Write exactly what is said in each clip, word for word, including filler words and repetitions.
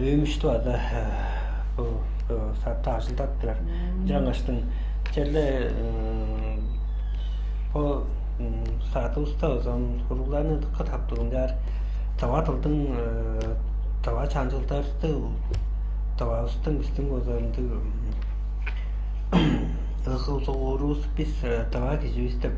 Өөмүштү база бу садта ажылдап турар. Жаңаштың черле бу садывыста озам уругларны дыкка таптыгынчаар дава тылдың дава чанчылдарты дававыстың бистиң озамдыг ылгы улугуурувус бис дава киживис деп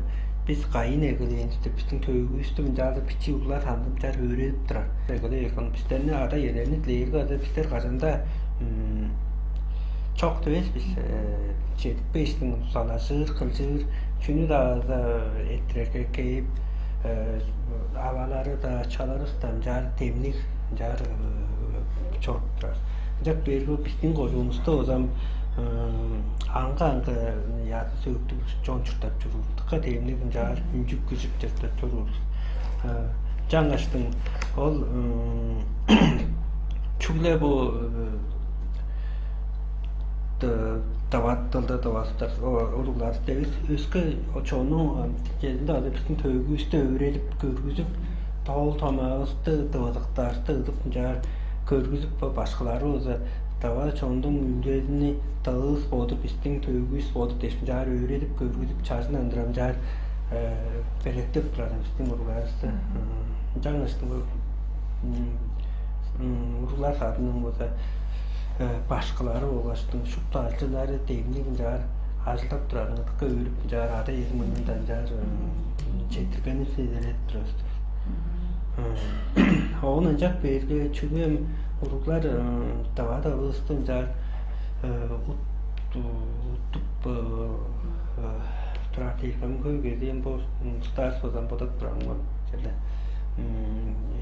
бис кайын эгелээнивис деп бистиң төөгүвүстү мынчаалдыр бичии уруглар хандымчаар өөредип турар. Эгелей эргин бистерни ада-иелерни дилээрге ада бистер кажан-даа чок дивес бис. Чедип кээштиң салажыр, кылчыр, чүнү-даа эрттирерге кээп, авалары-даа, ачаларывыс-даа ынчаар демниг, ынчаар чоруп турар. Ынчап бээрге бистиң кожуунувуста озам аңга-аңгы ядыс өктүг чон чурттап чоруур. Дыка демниг ынчаар үнчүп күжүп чурттап чоруур. Чаңгаштың ол чүгле бу даваттылда давастар уруглар дегис өске чоннуң чединде ада биздин төөгүбүстү өөредип көргүзүп тоол томаавысты дывадыктаашты ыдып ынчаар көргүзүп башкалары болза дава чондуң үндезини дылывыс боду биздин төөгүбүс боду дээш ынчаар өөредип көргүзүп чажын ындырам ынчаар белектеп турар биздин уругларыбызды. Ынчангаш уруглар садының болза башкылары болгаштың шупту ажылчылары демниг ынчаар ажылдап турарынга дыка өөрүп ынчаар ада эжим мындан ынчаар четтиргенин сезер эт турар. Оон ынчап бээрге чүглем уруглар даваада алывысты ынчаар уттуп турар дээрге хөй кезээн бо старс базан бодап турарым черле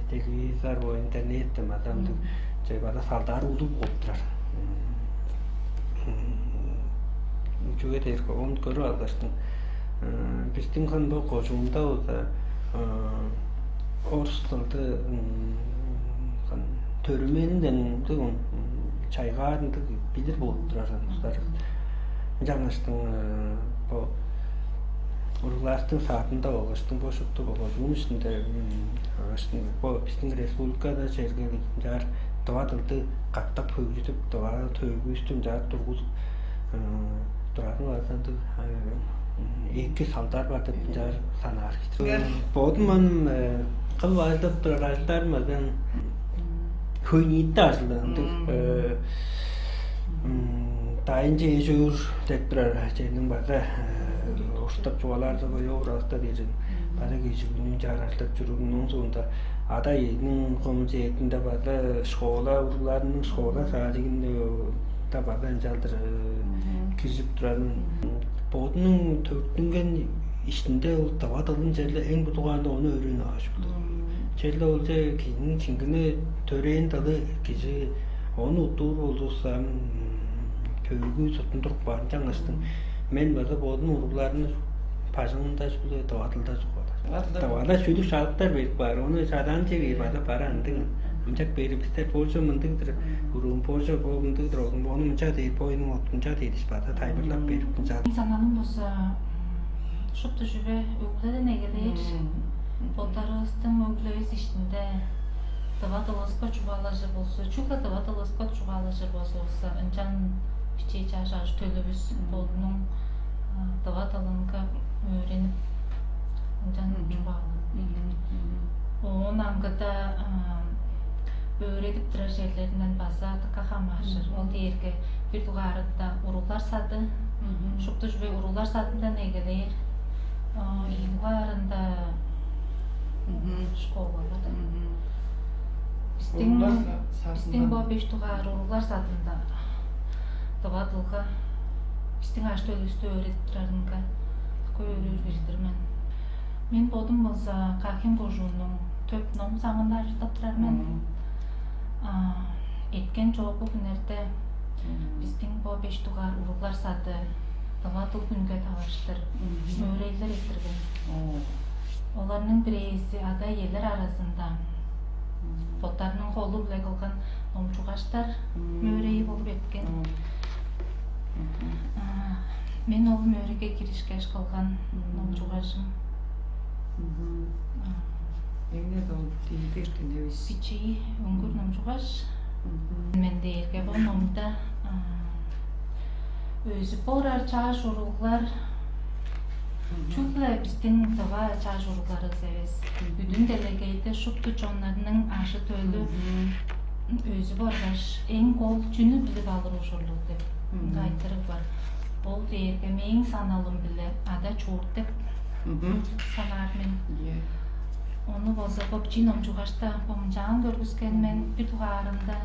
телевизор бо интернетте мазамдыг чай база салдаар улуг болуп турар. Чүге дээрге оон көрүп алгаштың биздин хан бо кожуунда болза орус тылды төрүменинден чайгаарын билир болуп турар улустар. Жаңаштың бо уруглаартың саатында болгаштың бо шупту болган ушунда бо биздин республикада чергелик ынчаар дыва тылды катап хөгжүдүп дыва төөгүбүстү ынчаар тургузуп турарын база ындыг эки салдар бар деп ынчаар санаар. Бодум ам кыл ажылдап турар ажылдарым азан хөй ниитте ажылдаа ындыг дайынче эжүүр деп турар черниң база уртап чугаалаарда бо ёгур аста дээрин база кижи күнүн чаар ажылдап чоруур. Мунун соонда ада ийиниң комитетинде база школа уругларының школа садигинде база ынчалдыр киржип турарын бодунуң төрүттүнген ишинде ол дава дылын черле эң бу дугаанда ону өөрүнүп аажы. Черле олче кижиниң чиңгине төрээн дылы кижи ону уттуур болзувусса, төөгү туттундуруп баарын чаңгыштың. Мен база бодум уругларны бажыңында чүгле дывадылда чугаалаар. Дывада чүдүк шалыктар берип баар, ону чадаанче бээр база бара ындыг. Ынчак бери бистер болчу мындыгдыр, уруум болчу бо мындыгдыр, ону мынча дээр, боюнуң оттунча дээриш база тайбырлап берип мынча. Сананым болза шупту чүве өгледен эгелээр. Боттарывыстың өглевис иштинде дыва дылыска чугаалажыр болзу, чүгле дыва дылыска чугаалажыр болзувусса, ынчан бичии чаш аш төлүвүс бодунуң дыва дылынга өөренип, ынчан чугаалар. Оон аңгыда өөредип турар черлеринден база дыка хамааржыр. Ол дээрге бир дугаарында уруулар сады, шупту чүве уруулар садындан эгелээр. Ийи дугаарында школалар. Биздиң биздиң бо беш дугаар уруулар садында дыва дылга биздиң аш төлүстү өөредип турарынга көөрүр билдирмен. Мен бодум болза Кахин кожуунуң төп ном саңында ажылдап турар мен. Эткен чоокку күннерде биздиң бо беш дугаар уруулар сады дыва дыл күнге таварыштыр мөөрээлдер эрттирген. Оларның бирээзи ада-иелер аразында боттарының холу-биле кылган номчугаштар мөөрейи болуп эрткен. Мен ол мөөрейге киришкеш кылган номчугажым. Эмне ол дилбир диневис. Бичии өңгүр номчугаш. Мен дээрге бо номда өзүп орар чаш уруглар чүгле биздин тыва чаш уругларывыс эвес. Бүдүн делегейде шупту чоннарның ажы төлү өзүп оргаш, эң кол чүнү билип алыр ужурлуг деп айтырыг бар. Ол дээрге мээң саналым биле ада чуурт деп санаар мен. Ону болза бопчи номчугашта бо мынчаан көргүскен мен: бир дугаарында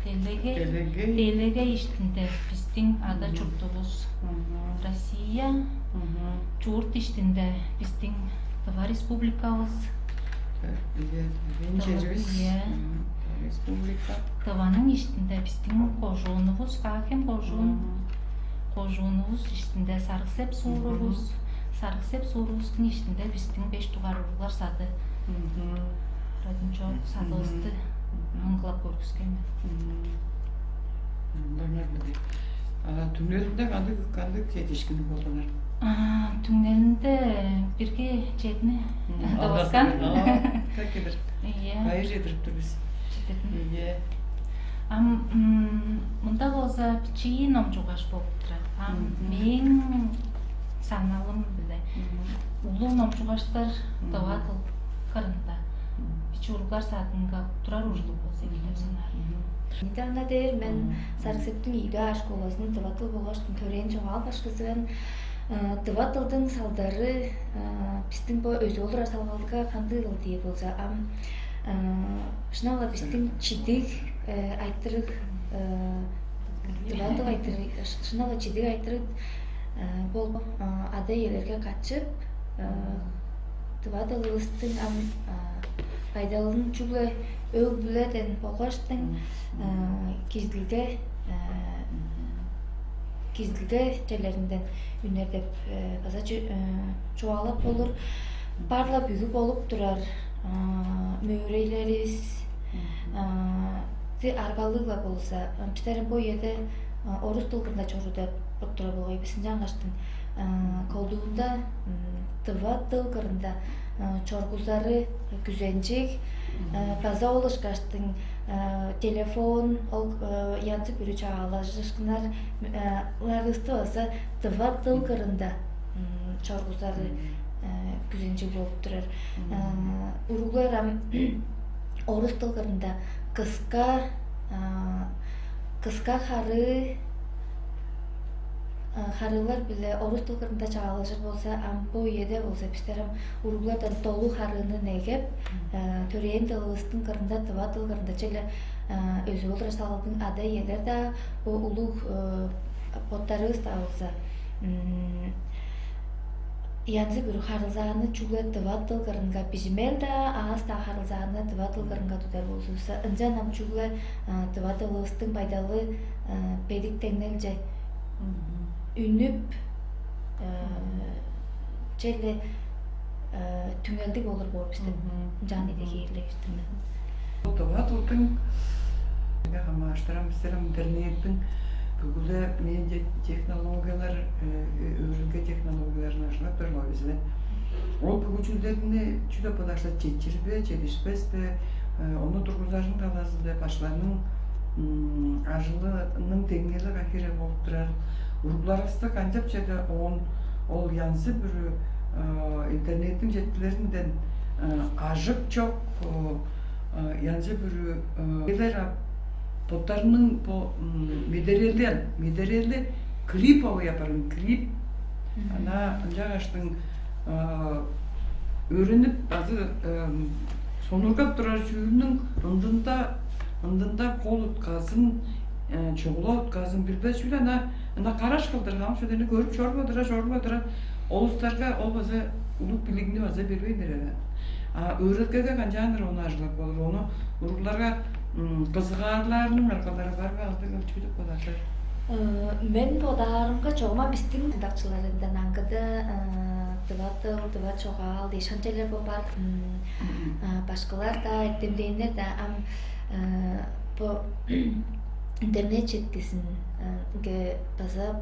делеге делеге иштинде биздин ада чуртувус Россия, чуурт иштинде биздин Тыва Республикавыс, Ие, Тыва Республика. Тываның иштинде биздин кожуунувус, Каа-Хем кожуун, кожуунувус иштинде Сарыг-Сеп суурувус, Сарыг-Сеп суурувустуң иштинде биздин беш дугаар уруглар сады. Родничок садывысты аңгылап көргүскен мен. Ындыг. А түңнелинде кандыг кандыг чедишкин болдуңар? А түңнелинде бирги чедини довускан. Как кедир? Ие. Кайы чедирип тур бис? Чедирдим. Ие. Ам мында болза бичии ном чугаш болуп турат. Ам мээң саналым биле улуу ном чугаштар дывадыл кырында. Бичии уруглар садынга турар ужурлуг болза эки деп санаар. Ында аңа дээр мен Сарыксеттиң ийи аар школазының дывадыл болгаш төрээн чогаал башкызы мен. Дывадылдың салдары биздин бо өзү олурар салгалга кандыгыл дии болза ам шынала биздин чидиг айтырыг дывадыл айтырыг шынала чидиг айтырыг болуп ада иелерге катчып дывадылыбыстың ам байдалын чүгле өг-бүледен болгаштың киздилге киздилге черлеринден үнер деп база чугаалап болур. Бар-ла бүгү болуп турар мөөрейлеривис аргалыг-ла болза, бистерин бо үеде орус дылгында чоруда боттура болгай бис ынчангаштың колдуунда дыва дыл кырында чоргузары күзенчиг база ол ышкаштың телефон ол янзы бүрү чагаалажышкыннар ыларывысты база дыва дыл кырында чоргузары күзенчиг болуп турар. Уруглар ам орус дыл кырында кыска кыска харыы харыылар биле орус дыл кырында чагаалажыр болза, ам бо үеде болза бистер ам уруглардан долу харыыны негеп, төрээн дылывыстың кырында, дыва дыл кырында черле өзүп олурар салгалдың ада-иелер-даа, бо улуг боттарывыс-даа болза янзы-бүрү харылзааны чүгле дыва дыл кырынга, бижимел-даа, аас-даа харылзааны дыва дыл кырынга тудар болзувусса, ынчан ам чүгле дыва дылывыстың байдалы бедик деңнелче үнүп, черле түңелдиг болур боор бис деп ынчан идегирлеп-тир мен. Дыва дылдың хамааштырам бистер интернеттиң бүгүле медиа технологиялар, өөрүнге технологияларын ажыглап турган бизиле. Ол бүгүчүлдерни чү деп бодаарса, четчирбе, четишпеспе, ону тургузарның талазында башларның ажылының деңнели кахире болуп турар. Уругларывысты канчап чеде оон ол янзы бүрү интернеттиң четкилеринден ажык чок янзы бүрү элер боттарының бо медерелден медерели клиповый апарган клип ана ынчангаштың өөренип азы сонургап турар чүүлүнүң ындында ындында кол утказын чогула утказын билбес чүве ана ына караш кылдыр хам чүвени көрүп чорбадыра чорбадыра олустарга ол база улуг билигни база бербейнер эве. А өөреткеге канчааныр ону ажыглап болур ону уругларга кызыгаарлаарының аргалары бар бе ылдыг ылчы деп бодарлар. Мен бодаарымга чогума биздин ындакчыларындан аңгыда дыва дыл дыва чогаал дээш канчалер бо бар башкылар-даа эртемденнер-даа ам бо интернет четкизинге база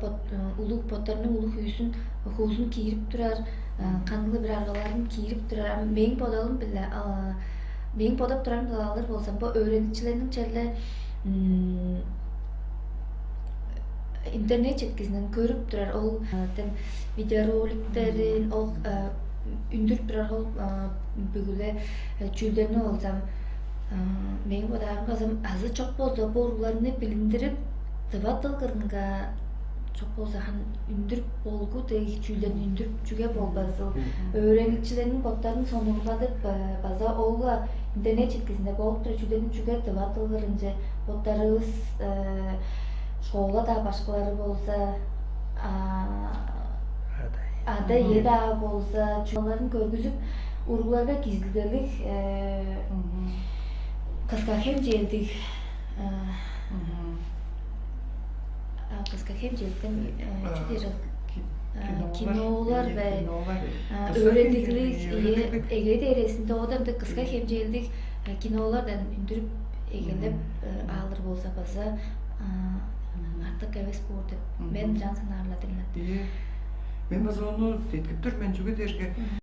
улуг боттарының улуг хүүүсүн хуузун киирип турар кандыгы бир аргаларын киирип турар ам мээң бодалым биле мээң бодап турарым биле алыр болзам бо өөреникчилерниң черле м, интернет четкизинен көрүп турар ол, а, тем видеороликтерин, ол, а, үндүрүп турар ол, а, бүгү-ле, э, чүүлдерни болзам, а, мээң бодаарымга болзам азы чок болза бо уругларны билиндирип, тыва дыл кырынга чок болза хан үндүрүп болгу дег чүүлдерни үндүрүп чүге болбазыл. Өөреникчилерниң боттарын сонуургадып, э, база ол-ла интернет четкизинде болуп турар чүүлдерни чүге тыва дыл кырынче боттарывыс, э, школа-даа башкылары болза, а, ада-ие-даа болза, чугааларын көргүзүп, уругларга кизилделиг, э, кыска хемчээлдиг, э, а, кыска хемчээлдиктен, э, чү дээр ол? Кинолар, кинолар бе? Кинолар. А, кыска өөредиглиг, хемчээлдиг, э, өөредиглиг. Эге дээрезинде одан да кыска хемчээлдиг, э, кинолардан үндүрүп эгелеп, э, аалыр болза база, а, артык эвес боор деп мен ынчаан санаарлар-дыр мен. Ийе. Мен база ону деткип тур мен, чүге дээрге